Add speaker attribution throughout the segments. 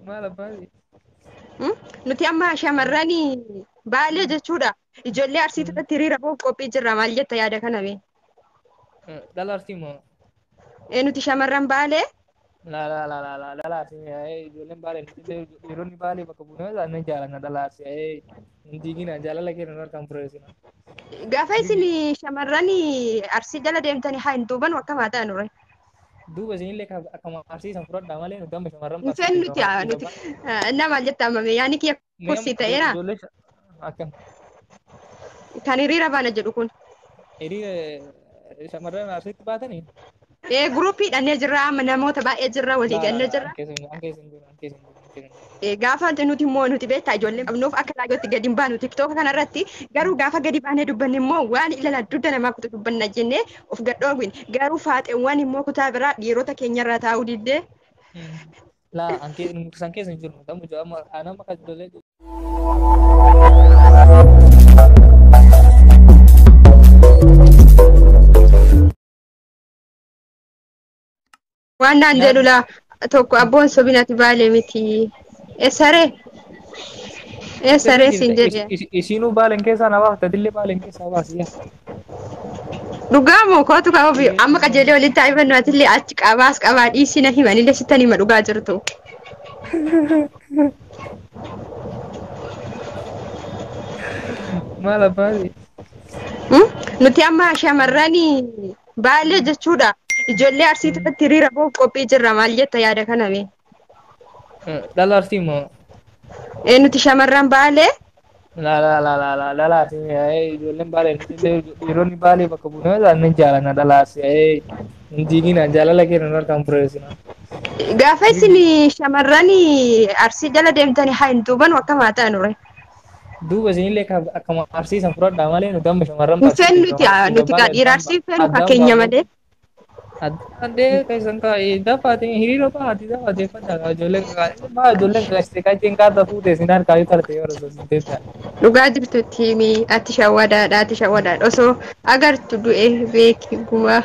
Speaker 1: Maal abbaati?
Speaker 2: Nuti amma shamarran Baalee jechuudha. Ijoollee Arsii irratti hiriira bahuuf qophii jirra. Maal jetta yaada kana mee?
Speaker 1: Dhala Arsii moo?
Speaker 2: Nuti shamarran Baalee.
Speaker 1: La la la la la dhala Arsii, ijoolleen Baalee, dhiironni Baalee bakka buunee isaan jaalanna dhala Arsii. Hin diigina, jaalala keenya nu harkaan fureessina.
Speaker 2: Gaafa isin shamarran Arsii jala deemtanii haa hin duuban akka maataa nure.
Speaker 1: Duuba isinillee akkuma Arsii san fudhadhaa malee nuti amma shamarran
Speaker 2: Hin fennu nuti nuti. Innaa maal jetta amma mee yaani kiyya kursii ta'eera.
Speaker 1: Akkam?
Speaker 2: Kan hiriira baana jedhu kun.
Speaker 1: Hiriira shamarran Arsiitti baatanii?
Speaker 2: Guruupii hidhannee jirra, amma namoota baay'ee jirra, walii gallee jirra. Gaafa nuti immoo nuti beektaa ijoollee qabnuuf akka laayyootti gadi hin baanu TikTok kanarratti, garuu gaafa gadi baanee dubbanne immoo waan ilala dugda namaa kutu dubbanna jennee of gadhoowwin, garuu faaxeewwan immoo kutaa biraa dhiirota keenyarraa taa'uu diddee.
Speaker 1: Laa, san keessa hin jiru. Amma anama kan ijoollee.
Speaker 2: Waan naan jedhu laa tokko abboon sobinati Baalee miti. Eessaree? Eessaree siin jedhe.
Speaker 1: Isiinuu Baaleen keessaa na baafte, atillee Baaleen keessaa baasi.
Speaker 2: Dhugaa moo kootu qaba ofi amma qajeelee walitti haa himannu, atillee achi qabaas qabaa dhiisii na himanillee sittan hima dhugaa jirtu.
Speaker 1: Maal abbaati?
Speaker 2: Nuti amma shamarran Baalee jechuudha. Ijoollee Arsii irratti hiriira bahuuf qophii jirra. Maal jetta yaada kana mee?
Speaker 1: Dhala Arsii moo?
Speaker 2: Nuti shamarran Baalee.
Speaker 1: La la la la la dhala Arsii, ijoolleen Baalee, dhiironni Baalee bakka buunee isaan jaalanna dhala Arsii. Hin diigina, jaalala keenya nu harkaan fureessina.
Speaker 2: Gaafa isin shamarran Arsii jala deemtanii haa hin duuban akka maataa nure.
Speaker 1: Duuba isinillee akkuma Arsii san fudhadhaa malee nuti amma shamarran
Speaker 2: Hin fennu nuti nuti dhiira Arsii fennu fakkeenya malee.
Speaker 1: Addee keessan kaa'ee dafaatee hiriira baatee dafaatee fadhaa ijoolleen maa ijoolleen qaashitee qaacheen kaata fuute isin harkaa yoo tarte yoo osoo isin teessa.
Speaker 2: Dhugaa jirtutti himi, ati shawwadaadha, ati shawwadaadha, osoo agartu du'e beeki gumaa.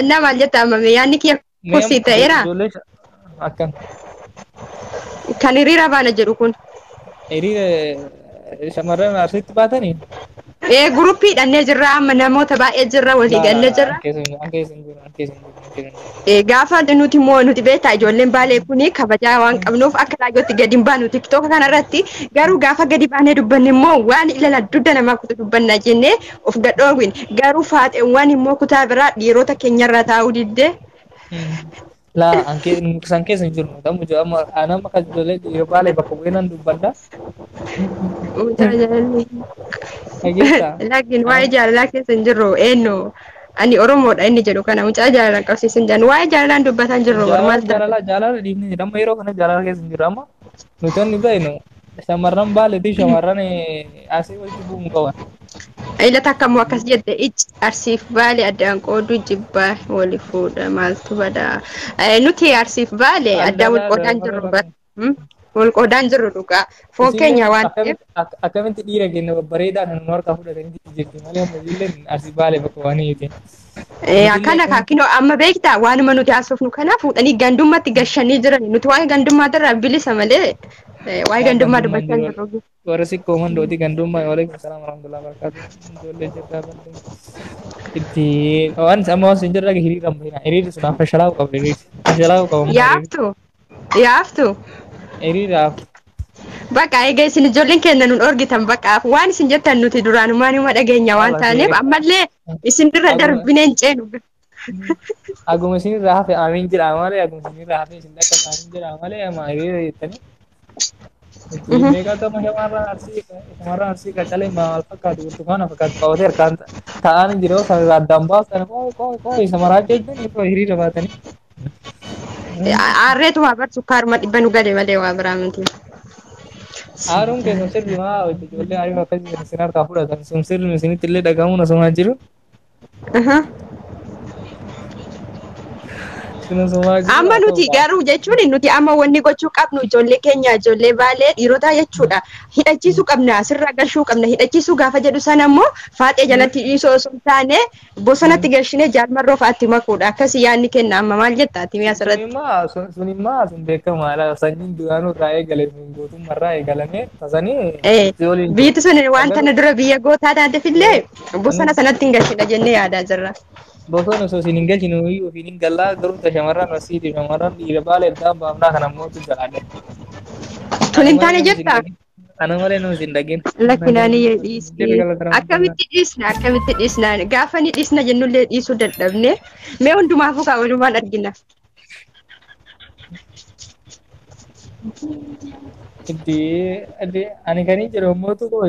Speaker 2: Innaa maal jetta amma mee yaanni kiyya kursii ta'eera.
Speaker 1: Akkam?
Speaker 2: Kan hiriira baana jedhu kun.
Speaker 1: Hiriira shamarran Arsiitti baatanii?
Speaker 2: Guruupii hidhannee jirra, amma namoota baay'ee jirra, walii gallee jirra. Gaafa nuti immoo nuti beektaa ijoolleen Baalee kuni kabajaa waan qabnuuf akka laayyootti gadi hin baanu TikTok kanarratti, garuu gaafa gadi baanee dubbanne immoo waan ilala dugda namaa kutu dubbanna jennee of gadhoowwin, garuu faaxeewwan immoo kutaa biraa dhiirota keenyarraa taa'uu diddee.
Speaker 1: Laa, san keessa hin jiru. Amma anama kan ijoollee dhiira Baalee bakka bu'ee nan dubbadha.
Speaker 2: Laakiin waa'ee jaalalaa keessa hin jirru, eenyu ani Oromoodha inni jedhu kana mucaa jaalalaan qabsiisan jedhan, waa'ee jaalalaan dubbataa hin jirru.
Speaker 1: Maal jaalala jaalala dhiifni jira, amma yeroo kana jaalala keessa hin jiru. Amma nuti wanni beeknu shamarran Baalee fi shamarran asii walitti bu'uu qaban.
Speaker 2: Ila takka immoo akkas jette, icci Arsiif Baalee addaan qooduu jibbaa, wali fuudha maaltu badaa. Nuti Arsiif Baalee addaan wal qoodaan jirru, wal qoodaan jirru, dhugaa foon keenya waan ta'eef.
Speaker 1: Akkamitti dhiira keenya babbareedaa kan nu harkaa fudhatanii jirti malee amma ijoolleen Arsii Baalee bakka waan hiite.
Speaker 2: Akkana kaakinoo amma beektaa waanuma nuti haasofnu kana fuudhanii gandummaatti gashanii jiran, nuti waa'ee gandummaa irraa bilisa malee waa'ee gandummaa dubbachaa hin jirru.
Speaker 1: Warra sikkoo mandooti gandummaa. Waalaikum salaam warahmatullahi wabarakatuh. Ijoollee jirraa bal'ee. Itti waan amma waan sin jirra hiriira hin hiriirri sun fashalaa'uu qaba, hiriirri fashalaa'uu qaba.
Speaker 2: Yaaftu yaaftu.
Speaker 1: Hiriiraaf.
Speaker 2: Bakka egaa isin ijoolleen keenya nun orgitan, bakka waan isin jettan nuti duraanumaa numa dhageenya waan taaneef ammallee isin irra darbinee hin ceenu.
Speaker 1: Aguma isin irraa hafe amiin jedhaa malee, aguma isin irraa hafe isin dhaqqaba amiin jedhaa malee, amma hiriira jettanii. Meeqatu amma shamarran Arsii qacalee maal fakkaatu, burtukaana fakkaatu qabatee harkaan taa'anii jiru, sana irraa addaan baasan, qooy qooy qooy isa maraachee jiranii hiriira baatanii.
Speaker 2: Aarreetu waa bar sukkaaruma dhibba nu gale malee waa biraa miti.
Speaker 1: Aaruun keessan sirbi maa ijoollee ariif akkasii isin harkaa fudhatan sun sirbi isinitti illee dhagahamuun osoo jiru.
Speaker 2: Amma nuti garuu jechuun nuti amma wanni gochuu qabnu ijoollee keenya ijoollee Baalee dhiirotaa jechuudha. Hidhachiisuu qabna, asirraa galchuu qabna. Hidhachiisuu gaafa jedhu sana immoo faaxee jalatti dhiisuu osoo hin taane bosonatti galchinee jaalmarroo fa'aatti makuudha. Akkasii yaadni kenna amma maal jetta ati mi'a asirratti?
Speaker 1: Sunimmaa sun beekamaadha. Sanyiin duraanuu irraa eegale gootummaa irraa eegalame tasanii.
Speaker 2: Biyyi sun waan tana dura biyya gootaa taateef illee bosona sanatti hin galchina jennee yaadaa jirra.
Speaker 1: Bosona osoo isin hin galchinu iyyuu ofiin hin gallaa garuu ta shamarran asiiti shamarran dhiira Baala iddaan baafnaa kana mootu jalaadha.
Speaker 2: Tun hin taane jettaa?
Speaker 1: Ana malee nuus hin dhagin.
Speaker 2: Lakkinaan dhiisne. Akkamitti dhiisna? Akkamitti dhiisna? Gaafa ni dhiisna jennullee dhiisuu dadhabne. Mee hundumaafuu kaa walumaan argina.
Speaker 1: Itti ani kan jedhu mootu koo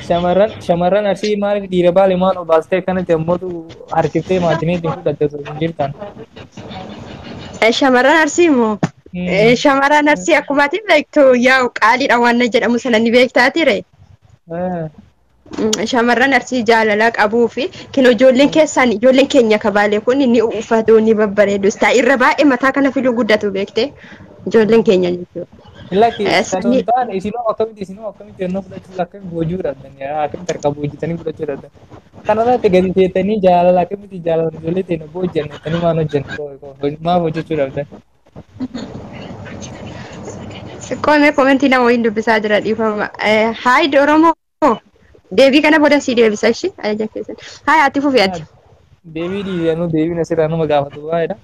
Speaker 1: shamarran Arsii maaliif dhiira Baale maal obaastee akkanatti ammootu harkiftee maashinii ittiin fudhatte osoo hin jirtan.
Speaker 2: Shamarran Arsii moo? Shamarran Arsii akkuma ati beektu yaa'u qaaliidha waan jedhamu sana ni beektaa ture. Shamarran Arsii jaalala qabuu fi kin ijoolleen keessaan ijoolleen keenya kabaalee kun ni uffatu, ni babbareedu. Irra baay'ee mataa kana filuu guddatu beekte ijoolleen keenya jechuudha.
Speaker 1: Lakki kan hin taane isinoo akkamitti yennoo fudhachuu akkamitti boojuu dhabdan, akkamitti harka boojitanii fudhachuu dhabdan. Kanarratti gadi teettanii jaalala akkamitti jaalala ijoollee teenya boojjanne jettanii maal hojjennu, maaf hojjechuu dhabdan?
Speaker 2: Qoomee comment nama wayiin dubbisaa jira, dhiifama. Haayid Oromoo, deebii kana booda sii deebisa ishee ajaja keessan. Haaya, ati fufi ati.
Speaker 1: Deebii dhiisanuu deebiin asirraa nama gaafatu baay'eedha.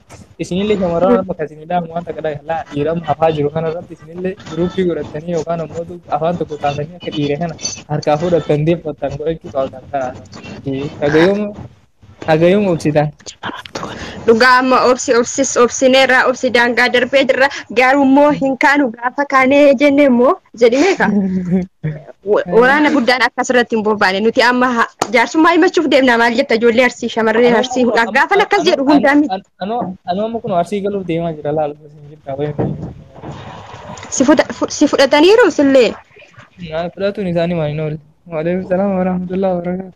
Speaker 1: Isinillee shamarran amma kan isin dhaamu waan takka laa dhiirama hafaa jiru kanarratti isinillee group godhatanii yookaan ammoo afaan tokko kaasanii akka dhiira kana harkaa fudhattan deeffattan godhachuu qabdan kana. Hagayoom obsitan.
Speaker 2: Dhugaa amma obsi obsis obsineerra, obsi daangaa darbee jirra, garuu immoo hin kaanu. Gaafa kaanee jenne immoo jedhimee ka waraana guddaan akka asirratti hin bobbaane. Nuti amma jaarsummaa himachuuf deemna. Maal jetta ijoollee Arsii, shamarree Arsii? Gaafan akkas jedhu hundaa miti.
Speaker 1: Anoo amma kun Arsii galuuf deemaa jira, laalu isin jirta.
Speaker 2: Si fudhataniiru sillee.
Speaker 1: Fudhatuun isaanii maal hin oolle. Waalaikum salaam wa rahmatullahi wa barakatuh.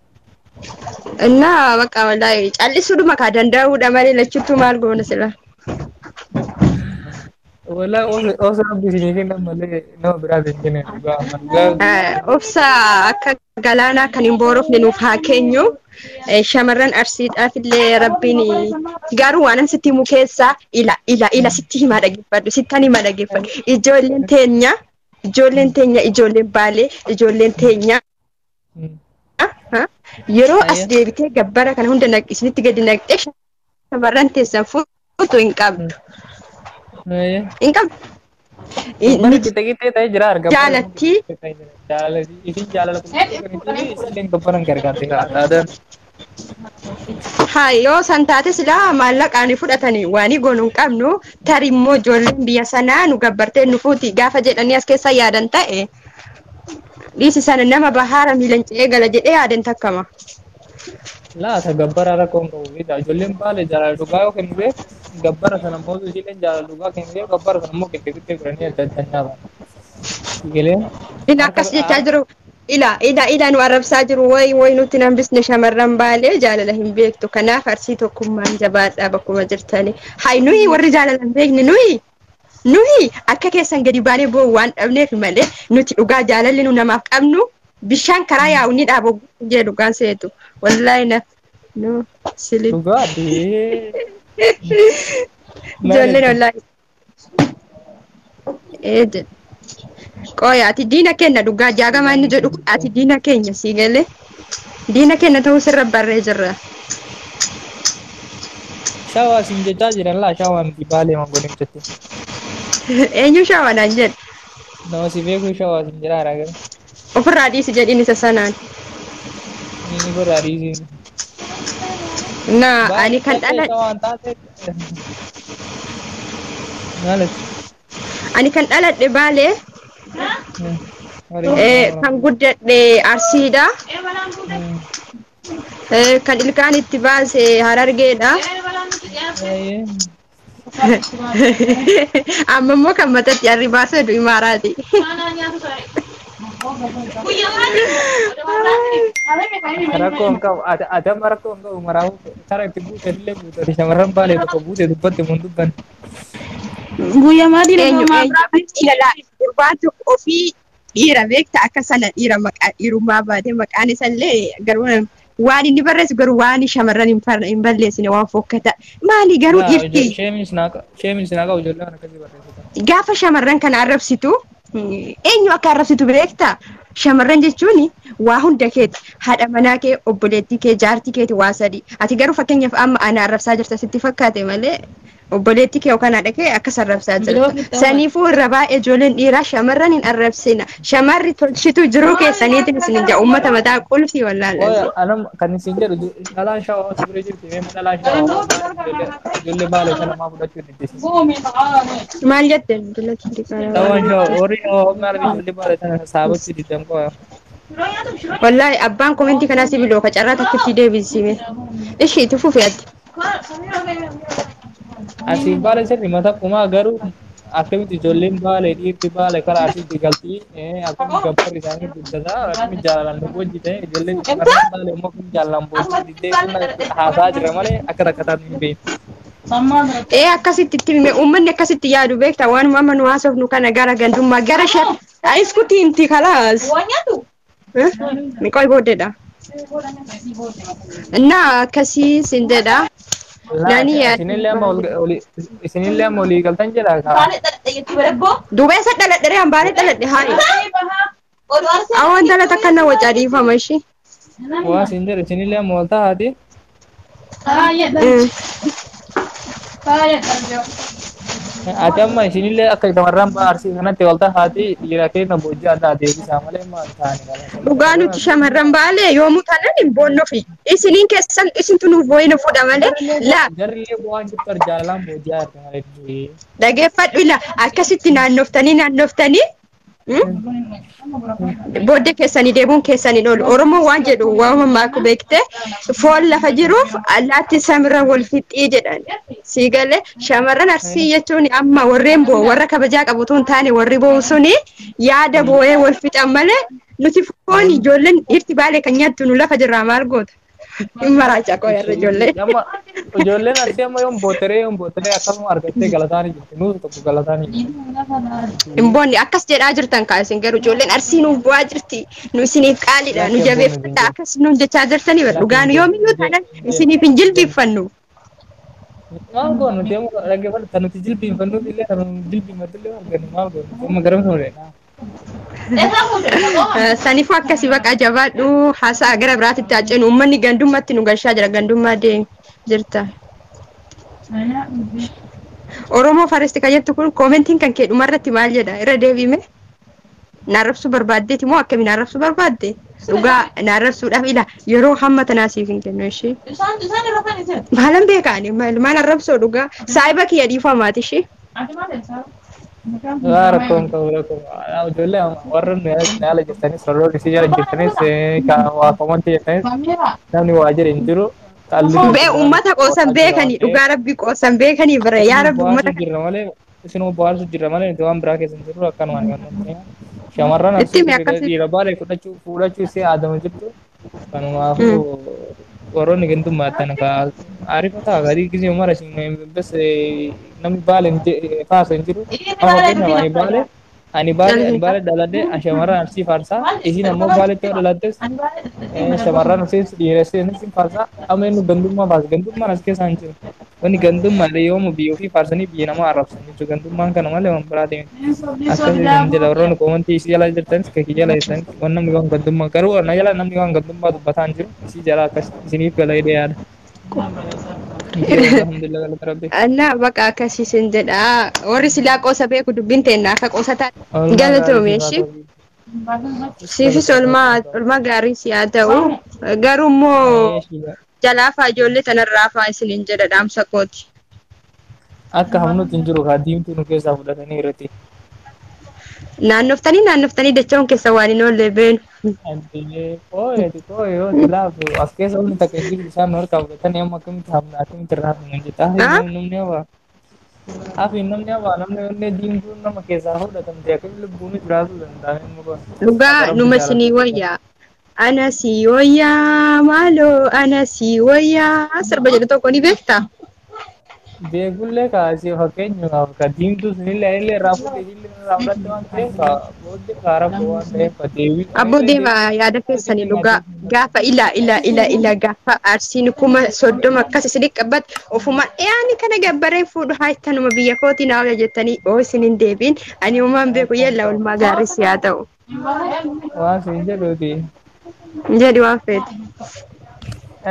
Speaker 2: Innaa bakka wallaahi callisuudhuma kaa danda'uudha malee lachuttuu maal goona sila.
Speaker 1: Wallaahi osoo rabbi isinii kennan malee nama biraaf hin kennan, dhugaa amma dhugaa.
Speaker 2: Obsa akka galaanaa kan hin boorofne nuuf haa keenyu. Shamarran Arsiidhaaf illee rabbiin garuu waan sitti himu keessaa ila ila ila sitti himaa dhaggeeffadhu, sittan himaa dhaggeeffadhu. Ijoolleen teenya, ijoolleen teenya, ijoolleen Baalee, ijoolleen teenya yeroo as deebitee gabbara kana hunda isinitti gadi naqxee shamarran teessan fuutu hin qabdu. Hin qabdu.
Speaker 1: Gabbara qixxe qixxee ta'ee jira argama.
Speaker 2: Jaalatti.
Speaker 1: Isin jaalala kun isin gabbaran gargaarte kaa'aadhaan.
Speaker 2: Haa, yoo san taate silaa maallaqaan fudhatanii waan goonu hin qabnu. Tarii immoo ijoolleen biyya sanaa nu gabbartee nu fuuti gaafa jedhanii as keessa yaadan ta'e dhiisi sana nama bahaara miilan ce'ee gala jedhee yaadan takkama.
Speaker 1: Laata gabbara rakkoon qabu beektaa, ijoolleen Baale jaalala dhugaa yoo kennite gabbara sana immoo isiileen jaalala dhugaa kennite gabbara sana immoo qixxe qixxee godhanii adda adda nyaatan. Galee.
Speaker 2: Ila akkas jechaa jiru. Ila ila ila nu arrabsaa jiru. Wayi wayi, nutti hambisne. Shamarran Baalee jaalala hin beektu. Kanaaf Arsii tokkummaan jabaadhaa bakkuma jirtani. Hay, nuyi warri jaalala hin beekne, nuyi akka keessan gadi baanee boo'u waan dhabneef malee nuti dhugaa jaalalli nu namaaf qabnu bishaan karaa yaa'u ni dhaaba jee dhugaan seetu. Wallaahi na no silip.
Speaker 1: Dhugaa dee.
Speaker 2: Ijoolleen wallaahi. Ee jedhe. Qooya, ati diina keenya dhugaa jaagamaa inni jedhu kun ati diina keenya sii galee diina keenya ta'uu sirra barree jirra.
Speaker 1: Shawaa siin jechaa jiran laa, shawaa miti Baalee mangoon jette.
Speaker 2: Eenyu shawaa naan jedhe?
Speaker 1: Nama si beeku shawaa siin jedhaa gara.
Speaker 2: Ofirraa dhiisi jedhiin isa sanaan.
Speaker 1: Inni ofirraa dhiisi.
Speaker 2: Na ani kan dhaladhe
Speaker 1: Shawaan taate. Maalati?
Speaker 2: Ani kan dhaladhe Baalee, kan guddadhe Arsiidha. Kan ilkaan itti baase Harargeedha. Amma immoo kan matatti arri baasee du'i maaraati.
Speaker 1: Rakkoo hin qabu. Ati amma rakkoo hin qabu maraafuu karaa itti buute illee buute shamarran baalee tokko buute dubbatte mun dubban.
Speaker 3: Guyyaa maatii
Speaker 2: Eenyu
Speaker 3: nama
Speaker 2: eenyu ilaalaa gurbaan tokko ofii dhiira beekta akka sana dhiira maqaa dhiirummaa baatee maqaan isallee garuu waan inni barreessu garuu waan shamarran hin balleessine waan fokkata. Maali garuu dhiirti
Speaker 1: Sheemiin sinaa qabu ijoollee waan akkasii barreessitan.
Speaker 2: gaafa shamarran kana arrabsitu eenyu akka arrabsitu beekta? Shamarran jechuun waa hunda keeti. Haadha manaa kee, obboleettii kee, jaartii keeti waa sadi. Ati garuu fakkeenyaaf amma ana arrabsaa jirta sitti fakkaate malee obboleettii kee yookaan haadha kee akkas arrabsaa jirta. Saniifuu irra baay'ee ijoolleen dhiiraa shamarran hin arrabsina. Shamarri tolchitu jiruu keessaniitiin isin ija uummata mataa qulfii wallaalan.
Speaker 1: Anam kan isin jedhu dhalaan shawaa si bira jirti mee dhalaan shawaa ijoollee baalee kana maa fudhachuu dandeessisa.
Speaker 2: Maal jette?
Speaker 1: Dhalaan shawaa warri shawaa maal ijoollee baalee sana saabatti diddan qo'a.
Speaker 2: Wallaahi abbaan komentii kanaa sibiloo ka carraa takkitti deebisime. Ishii itti fufi ati.
Speaker 1: Asiin baala sirri mata kumaa garuu akkamitti ijoolleen baalee dhiirti baalee karaa asitti galtii akkamitti gabbarri isaanii guddataa akkamitti jaalalaan nu hojjete ijoolleen shamarran baalee immoo akkamitti jaalalaan boojii diddee haasaa jira malee akka rakkataatti hin beeknu.
Speaker 2: Ee akkasitti itti hime uummanni akkasitti yaadu beekta waanuma amma nu haasofnu kana gara gandummaa gara sha iskutii himti kalaas. Miqooy booddeedha. Innaa akkasii sin jedha. Nani
Speaker 1: Isinillee amma olii galtan jedha.
Speaker 2: Duuba eessa dhaladhe ree hambaalee dhaladhe haali. Awwan dhala takka na waca dhiifama ishee.
Speaker 1: Waa isin jedhu isinillee amma ol taa'aati. Ati amma isinillee akka shamarran arsii kanatti wal taa'aati dhiira keenya boojii adda adeemsisaa malee maal ta'ani qaba.
Speaker 2: Dhugaa nuti shamarran baalee yoomuu taanaan hin boonnufi. Isiniin keessan isintu nuuf boo'ina fuudha malee laa
Speaker 1: Jarrillee bu'aan jirtu jaalalaan boojii arga malee.
Speaker 2: Dhageeffadhu ila akkasitti naannoftanii naannoftanii booddee keessanii deemuun keessanii oolu. Oromoo waan jedhu waan mammaaku beekte foon lafa jiruuf allaatti samirra wal fixxii jedhan. Sii galee shamarran arsii jechuun amma warreen boo warra kabajaa qabu otoo hin taane warri boo'u suni yaada boo'ee wal fixan malee nuti foon ijoolleen dhiirti baalee kan nyaattu nu lafa jirraa maal goota? Hin maraacha koo yarra ijoollee.
Speaker 1: Amma ijoolleen arsii amma yoom booteree yoom booteree akkasuma argattee galataanii jirti. Nuutu tokko galataanii jirti.
Speaker 2: Hin boonni akkas jedhaa jirtan kaa isin garuu ijoolleen arsii nuuf bu'aa jirti. Nu isiniif qaaliidha nu jabeeffadha akkas nuun jechaa jirtanii bara dhugaa nu yoomiyyuu taanaan isiniif hin jilbiiffannu.
Speaker 1: Maal goonu nuti amma dhaggeeffadhu kan nuti jilbiinfannuuf illee kan nuti jilbiinfattu illee argannu maal goonu nuti amma garam sana
Speaker 2: Saniifuu akkasii baqa jabaadhu haasa'a gara biraatitti haa ceenu uummanni gandummaatti nu galchaa jira gandummaa deem jirta. Oromoo Faresti kan jettu kun koomentiin kan kee dhumarratti maal jedha irra deebiime? Naarrabsuu barbaaddeeti moo akkami naarrabsuu barbaadde? Dhugaa naarrabsuudhaaf ila yeroo hamma tanaa siif hin kennu ishee. Maalan beekaani maal arrabsoo dhugaa saayiba kiyya dhiifamaati ishee.
Speaker 1: Waa rakkoon qabu rakkoon ijoollee warra nu yaala jirtanis warroonni si jala jirtanis waa komantii jirtanis namni waa jedhe hin jiru.
Speaker 2: Bee uummata qoosan beekanii dhugaa rabbi qoosan beekanii bara yaa rabbi uummata
Speaker 1: jirra malee isinuma bohaarsu jirra malee nuti waan biraa keessa hin jirru akkanumaan waan shamarran
Speaker 2: Itti himi akkasitti.
Speaker 1: dhiira baalee fudhachuu isee aadama jirtu kanumaafuu warroonni gandummaattan ka ariifataa gadii gisee mara isin bes namni baalee faarsa hin jiru amma fakkeenyaaf ani baalee ani baalee dhaladhe shamarran arsii faarsaa isin ammoo baaleetti yoo dhalattes shamarran arsiis dhiira isinis faarsaa amma inni gandummaa faarsa gandummaan as keessa hin jiru wanni gandummaa illee yooma biyya ofii faarsanii biyya namaa arrabsan jechuudha gandummaan kana malee waan biraa deemu akkasii hin jedha warroonni koomantii isii jala jirtanis kakii jala jirtanis waan namni waan gandummaa garuu na jala namni waan gandummaa dubbataa hin jiru isii jala akkas isiniif gala jedhee yaada. Alhamdulillah galata rabbi.
Speaker 2: Annaa baqa akkasii sin jedha warri silaa qoosa beeku dubbiin teenna akka qoosa taate galatoome ishee. Siifis olmaa gaarii si haa ta'u garuu immoo jalaafaa ijoollee tanarraa faa isiniin jedha dhaamsa kooti.
Speaker 1: Akka hamnuutti hin jiru kaa diimtuu nu keessaa fudhatanii irratti.
Speaker 2: Naannoftanii naannoftanii dacha'uun keessa waan hin oolle beenu.
Speaker 1: Ooyati ooyee yoo laafu as keessa wanni takka hin jiru isaan nu harkaa fudhatanii amma akkamitti hamna akkamitti irraa hafna jetta. Namni hafa. Hafi namni hafaa namni onnee diimtuun nama keessaa fudhatamte akkamiin lubbuun jiraachuu danda'a inni kun.
Speaker 2: Dhugaa numa sinii wayyaa. Ana si wayyaa maaloo ana si wayyaa sirba jedhu tokko ni beektaa?
Speaker 1: Beekullee kaasee fakkeenyaaf ka diimtuu sunillee anillee irraa fuudhee illee irraa fudhatte waan ta'eef booddee ka rakkoo waan ta'eef ka deebii.
Speaker 2: Abboo deema yaada keessanii dhugaa gaafa ila ila ila ila gaafa arsiin 30,000 akkas isin qabbat ofuma dhiyaani kana gabbareen fuudhu haaytanuma biyya kootii naa oola jettanii oo isin hin deebiin ani uumaan beeku yalla olmaa gaarii si haa ta'u.
Speaker 1: Waan siin jedhuuti.
Speaker 2: Jedhi waan feete.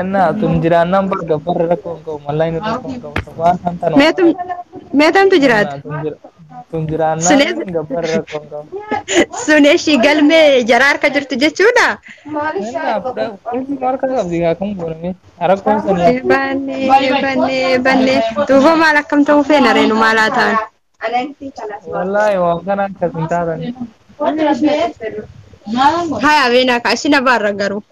Speaker 1: Ennaa tun jiraannaan bar gabbarra rakkoo hin qabu mallaa inni rakkoo hin qabu waan tan
Speaker 2: Meetamtu jiraata?
Speaker 1: Tun jiraannaan gabbarra rakkoo hin qabu.
Speaker 2: Sun ishii galmee jaraa harka jirtu jechuudha.
Speaker 1: Ennaa qulfii harka qabdi akkam gooname rakkoon sanii.
Speaker 2: Bannee bannee bannee duuba maal akkam ta'uu feena reenu maal haa ta'an.
Speaker 1: Wallaahi waan kana akkas hin taatan.
Speaker 2: Haya beenaa kaa isin abaarra garuu.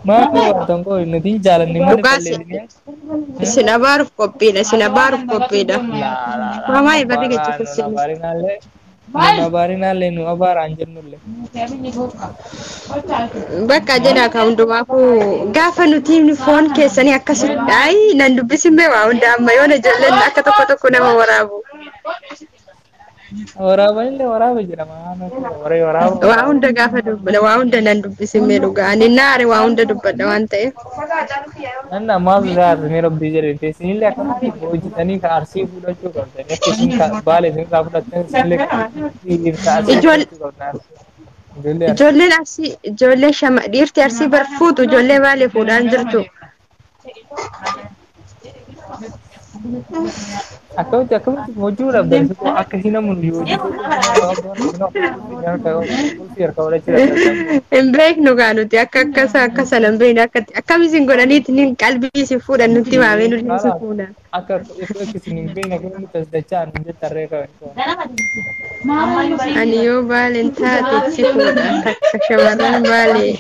Speaker 1: Maal barbaaddan koo nuti hin jaalanne malee
Speaker 2: Dhugaa
Speaker 1: balleessinee.
Speaker 2: isin abaaruuf qophiidha isin abaaruuf qophiidha. Maamaa barri jechuuf
Speaker 1: Nu
Speaker 2: isin.
Speaker 1: abaarinaallee nu abaarinaallee nu abaaraan jennullee.
Speaker 2: Bakka jedhaa ka hundumaafuu gaafa nuti foon keessanii akkasitti ayi nan dubbisin bee waa hunda amma yoona ijoolleen akka tokko tokko nama waraabu.
Speaker 1: Waraabanillee waraaba jedhama. Waree waraaba.
Speaker 2: Waa hunda gaafa dubbadha waa hunda nan dubbisin mee dhugaa ani naare waa hunda dubbadha waan ta'eef.
Speaker 1: Nanna maaf gaafame rabbii jedhe isinillee akkamitti hojjetanii ka arsii fudhachuu qabdan akka isin ka baala isin irraa fudhattan isinillee ka arsii fudhachuu qabdan. Ijoollee arsii.
Speaker 2: Ijoolleen arsii ijoollee shama dhiirti arsii bar fuutu ijoollee baalee fuudhaan jirtu.
Speaker 1: Akkamitti akkamitti hojii dhabdan akka isin namni hojii harka fudhachuu dadhabdan.
Speaker 2: Hin beeknu gaa nuti akka akkasa akka sana hin beeknu akka akkam isin godhaniiti ni qalbii isin fuudhan nutti maamee nuti isin fuudhan.
Speaker 1: Akka isin hin beekne akkamitti as dachaan hin jettarree qaban.
Speaker 2: Ani yoo baaleen taate si fuudha takka shamarran baalee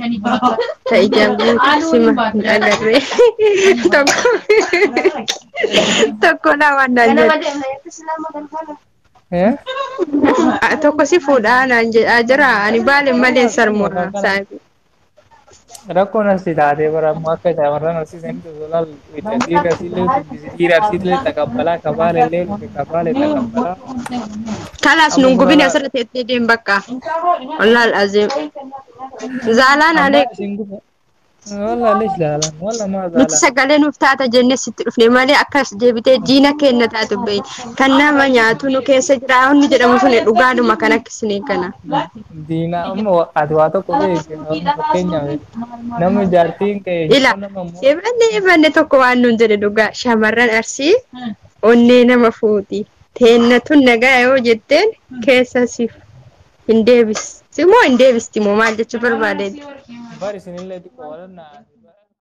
Speaker 2: ta ijaan guutu sima hin agarree tokko tokko lama naan jedhe. Tokko si fuudha naan jedhaa jira ani baaleen malee sarmuudha saabi.
Speaker 1: Rakkoon asii taatee bara ammoo akka shamarran arsii sanitti osoo laalu dhiira asiillee dubbisi dhiira arsiillee taqabbalaa kabaala illee dhufe kabaala taqabbalaa.
Speaker 2: Kalaas nun gubini asirra teessee deem bakka. Wallaal azeem. Zaalaan alee
Speaker 1: Isin guba. Walla leesh laalan walla maa
Speaker 2: nuti
Speaker 1: zaalan.
Speaker 2: sagalee nuuf taata jennee sitti dhufne malee akkas deebitee diina keenya taatu beeyi. Kan nama nyaatu nu keessa jira hundi jedhamu sun dhugaadhuma kan akkisinii kana.
Speaker 1: Diina amma ati waa tokko beeki fakkeenyaaf nama jaartiin ka'e
Speaker 2: Ila
Speaker 1: nama immoo
Speaker 2: ebanne ebanne tokko waan nuun jedhe dhugaa shamarran arsii onnee nama fuuti. Teenna tun nagaa yoo jetteen keessa siif hin deebisti moo hin deebisti moo maal jechuu barbaadeeti.
Speaker 1: Bari isinillee xiqqoo walannaa